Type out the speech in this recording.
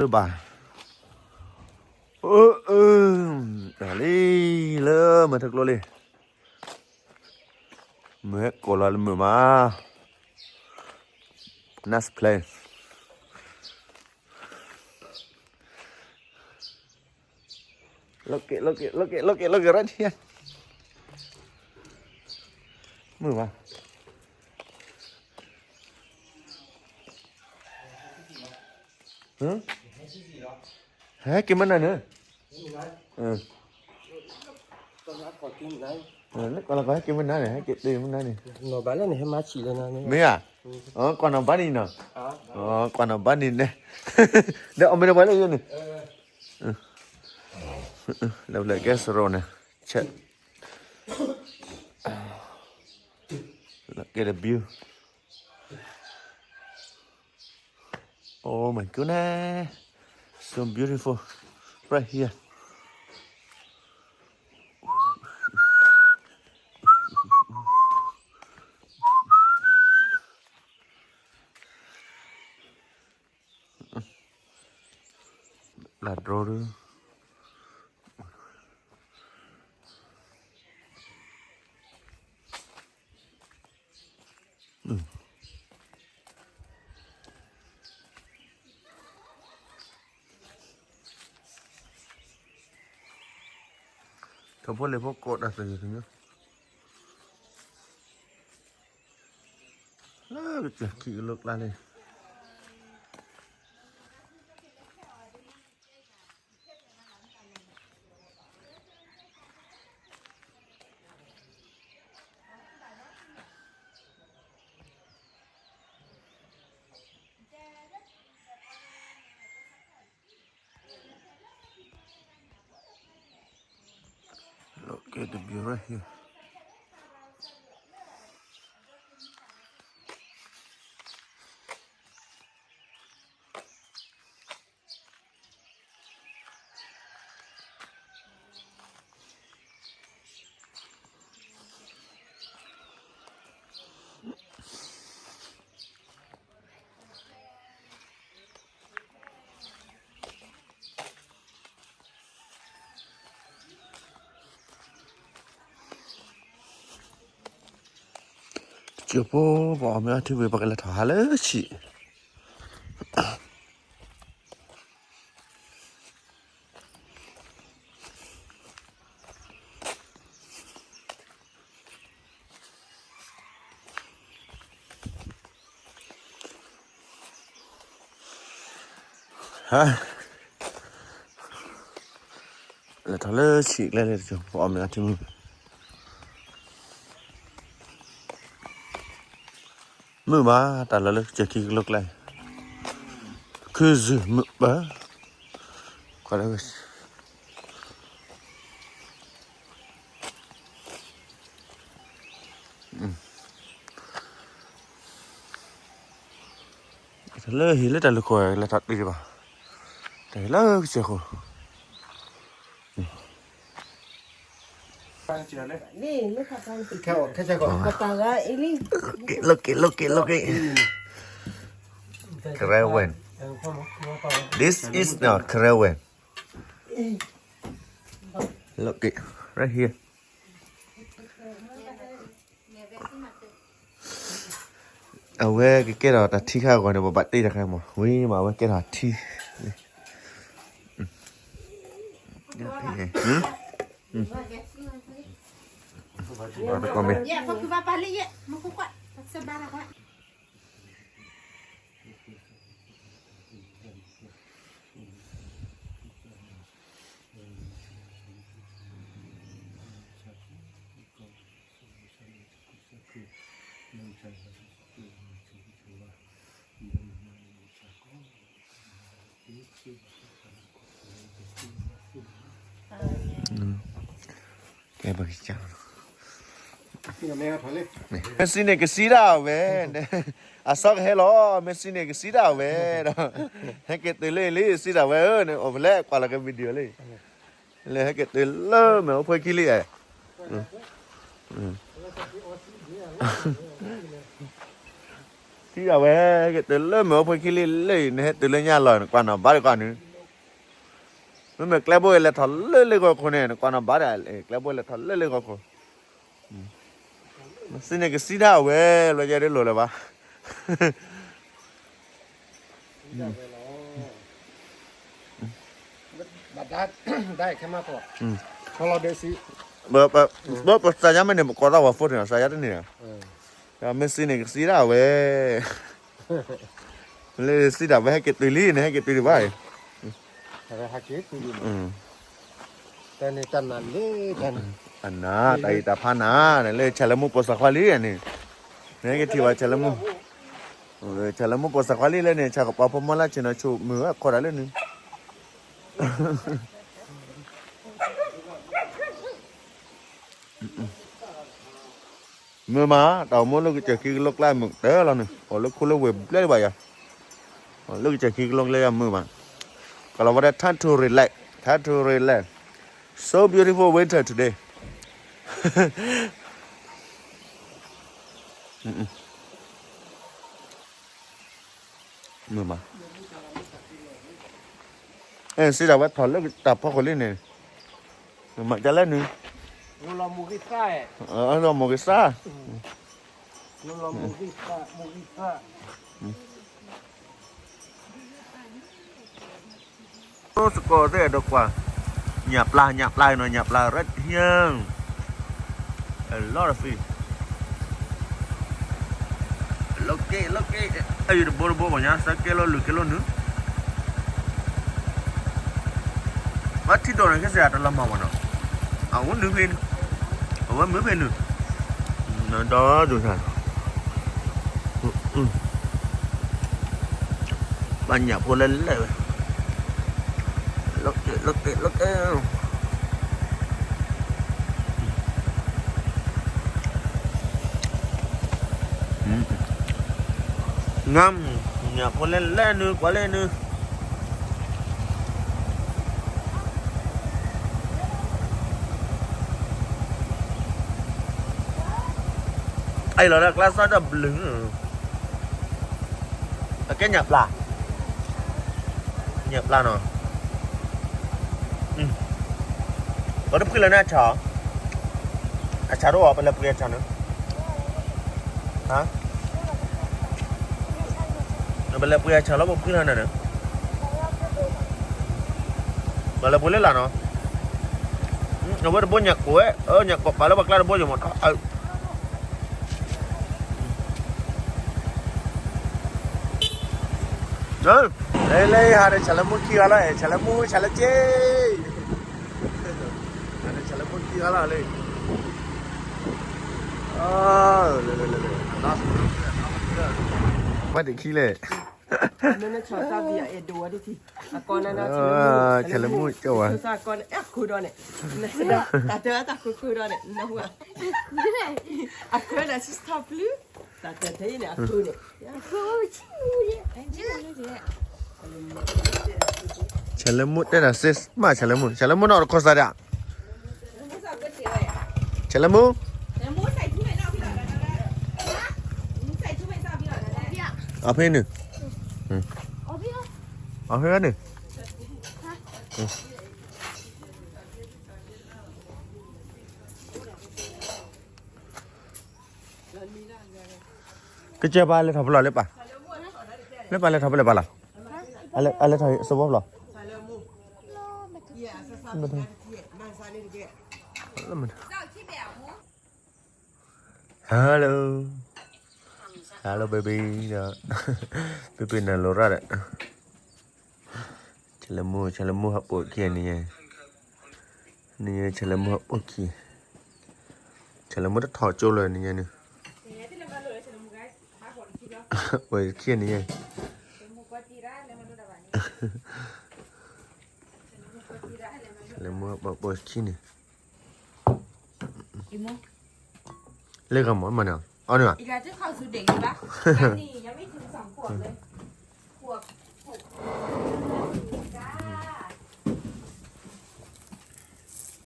လၢဘၣ်, အၢ အၢ လံ လၢမ့ၢ်ထၢကျိလံ, မ့ၢ်ဟဲကိးလီၤလၢမုာ်မး, nice place, လီၤက့ၤ လီၤက့ၤ လီၤက့ၤ လီၤက့ၤ လီၤက့ၤ right here, မုာ်မး, ဟဲက့ၤမနုၤန့ၣ်, လၢကီၢ်လီၤကီၢ်ဟဲက့ၤမနုၤန့ၣ် ဟဲက့ၤတ့ၢ်မနုၤန့ၣ်, မ့ၢ်ဧါ, ကွၢ်နီၢ်ဘါနံၤနီၤ, ကွၢ်နီၢ်ဘါနံၤန့ၣ်, ဒီးအီၣ်မ့ၢ်တပှၤလၢယဲန့ၣ်, လၢကဲစရီန့ၣ်, check, look at the view. Oh my goodness, so beautiful right here. လၢဒြိဒု ထီၣ်ဖိလံၤဖိကိးတၢ်သ့ၣ်ညါ, လၢကစၢၢ်ခံကလိကျါလံ. Look at the view right here. ကၠိဖိ ပအီၣ်မ့ၤအီထံဝံၤ ပကလဲၤထီၣ်ဟးလၢဆံး ဟါ, လဲၤထီၣ်လၢဆံးကျဲလၢတကၠိ ပအီၣ်မ့ၤအီထံမုၢ် မုာ်မး တၢ်လီၢ်လၢကစၢၢ်ခံကလိကျဲ, ခုၣ်ဇုာ်မုာ်ဘၣ်, ကွၢ်လၢ လၢဟံၣ်လၢတၢ်လူၢ်ခိၣ် လဲၤထီၣ်တ့ၢ်ဘၣ်, တၢ်ဟံၣ်လၢကစၢၢ်ခိၣ် Look it, look it, look it. Karen. This is not Karen. Look it, right here. အဝဲကကဲထီၣ်တၢ်ထံခါအဂီၢ်န့ၣ် ပဘၣ်တ့တၢ်ခါမး ဝံၤမး အဝဲကဲထီၣ်ထံ ကဲပကစၢ် မ့ၢ်စံးန့ၣ် ကစံးဒၣ်ဝဲ, အစီကဟဲလီၤ မ့ၢ်စံးန့ၣ် ကစံးဒၣ်ဝဲဒီး ဟဲက့ၤတုၤလၢလံ စံးဒၣ်ဝဲဧၢန့ၣ် အိၣ်ဖဲလဲၣ် ကွၢ်လီၤက့ၤ video လံ လၢဟဲက့ၤတုၤလၢမဲာ်အိၣ်ဖှဲခံလံဧါ. ထံၣ်ဒၣ်ဝဲ ကတုၤလၢမ့ၢ်အိၣ်ဖိခံလံလၢအံၤ နဟဲတုၤလၢညါလီၤ နကွၢ်နီၤဘၣ်ဒံးကွၢ်နုၤ, မ့မ့ၢ်ကျဲဘိအံၤလဲၤထီၣ်လၢလၢဂီၤခိၣ်န့ၣ် နကွၢ်နီၤဘၣ်ဒံး ကျဲဘိလဲၤထီၣ်လၢလၢဂီၤခိၣ်, မ့ၢ်စံးန့ၣ်ကစံးဒၣ်ဝဲ လီၤယဲဒ်လိၤလၢၤဘၣ် ဘၣ်ဒါခဲမးကီး, ဘၣ်ပစၢ်ယါမ့ၢ်န့ၣ် ပကိးသးဝဲ phone န့ၣ် စၢ်ယါတန့ၢ်ဧါ, မ့ၢ်စံးန့ၣ်ကစံးဒၣ်ဝဲ, လၢစံးဒၣ်ဝဲဟဲက့ၤတုၤလံန့ၣ် ဟဲက့ၤတုၤဒံးဘၣ်အံၤ, အနၤ တၢ်အံၤတၢ်ဖးနၤန့ၣ် လၢဆၣ်လၢမူပိာ်စၢ်ခွါလံန့ၣ်, နဟဲက့ၤထံၣ်ဘၣ်ဆၣ်လၢမူ, ဆၣ်လၢမူပိာ်စၢ်ခွါလံလၢန့ၣ် ဆၣ်ကပီၤဖိမီလၢဆ့ၣ်နီၤ ဆိၣ်မုၢ်ဝဲခိးတၢ်လၢန့ၣ် မုာ်မး တၢ်အိၣ်မူလၢကစၢၢ်ခံကလိကျါ မုာ်ကတၢၢ်လီၤန့ၣ် အိၣ်လၢခိလၢဝ့ၢ်ဘျဲၣ်လၢၤဘၣ်ယၤ, လၢကစၢၢ်ခံကလိကျါယၤမုာ်မး, ကလီၤဝဲဒၣ် time to relax, time to relax, so beautiful winter today. မုာ်မး, အဲ စံးဒၣ်ဝဲထီၣ်လၢတၢ်ဖီခိၣ်လံန့ၣ်, မၤကလဲၣ်နုၤ, လီၤမိၢ်ဂံၢ်စၢ်, စကိးသ့ၣ်ဒီးကွၢ်, ညၣ်ပျၢ် ညၣ်ပျၢ်နီၤ ညၣ်ပျၢ် right here, a lot of fish, လီၤက့ၤ လီၤက့ၤ, အံၤတဘိတဘိပှၤညါ သၢက့လိ လွံၢ်က့လိနုၤ ဘၣ်ထံၣ်ဒိၣ်န့ၣ် ကစၢ်တလီၤမၢ်ဘၣ်နီၤ, အဝဲနုၤဖဲ, အဝဲမုာ်ဖဲနုၤ, ဒီးဒိၣ်ဆၣ်, ဘၣ်ညၣ်ဖိလဲၣ်လဲၣ်ဝဲ, လီၤက့ၤ လီၤက့ၤ လီၤက့ၤ ငါ, ညၣ်ဖိလဲၣ်လဲၣ်နုၤ ကွၢ်လဲၣ်နုၤ, အံၤလီၤဒၣ်ကျါစၢ်ဒီးဘျုး, အကဲညၣ်ပျၢ်, ညၣ်ပျၢ်နီၤ, ပတဖှံလၢန့ၣ်အဆၣ်, အဆၣ်တအိၣ် ပလဲၤပှ့ၤအဆၣ်န့ၣ်, ပလဲၤပှ့ၤအဆၣ်လီၤ ပဖှံလၢန့ၣ်န့ၣ်, ပလဲၤပှ့ၤလၢလာ်နီၤ, အဝဲတဘိညၣ်ကိးဝဲ, ညၣ်ကိးပာ်လၢပှၤကျါတဘိယမၤထီၣ်အၢ လၢ လၢ ဟးဒီး ဆၣ်လၢမူခံဂၤလီၤ, ဆၣ်လၢမူ ဆၣ်လၢက့, ဟးဒီး ဆၣ်လၢမူခံဂၤလီၤလၢ, လၢ လၢ လၢ လၢ ဘၣ်တခံလဲၣ်, ဆၣ်လၢမူကဝဲ, တၢ်တၢ်တၢ်ခိခိဒီးန့ၣ်, အခိဒီးန့ၣ်, အခိန့ၣ် ဆံးထီၣ်ပျုၤ, တၢ်တၢ်တၢ်န့ၣ် အခိန့ၣ် ဆၣ်လၢမူတဲဒၣ်စ့မး ဆၣ်လၢမူ, ဆၣ်လၢမူနီၢ်တခီစၢ်ဒၣ်, ဆၣ်လၢမူ, အဖဲနုၤ, အဖဲဝဲနုၤ, ကစၢ်ပၢ်လဲၤထီၣ်ဖဲလဲၣ်ပၢ်, လၢပၢ်လဲၤထီၣ်ဖဲလဲၣ်ပၢ်လီၤ, အလဲၤထီၣ်စဝီဖျီ, hello, hello baby, baby နလိၤရၣ်ဒီး, ဆၣ်လၢမူ ဆၣ်လၢမူဟးပိာ်ခံနံၤညါ, နံၤညါဆၣ်လၢမူဟးပိာ်ခံ, ဆၣ်လၢမူတထီၣ်ကၠိလၢနံၤညါန့ၣ်, ပိာ်ခံနံၤညါ, ဆၣ်လၢမူဟးပိာ်ခံန့ၣ်, လၢဂၤမ့ၢ်မနုၤ, အီၤန့ၣ်ဘၣ်, အီၤန့ၣ်ဘၣ်,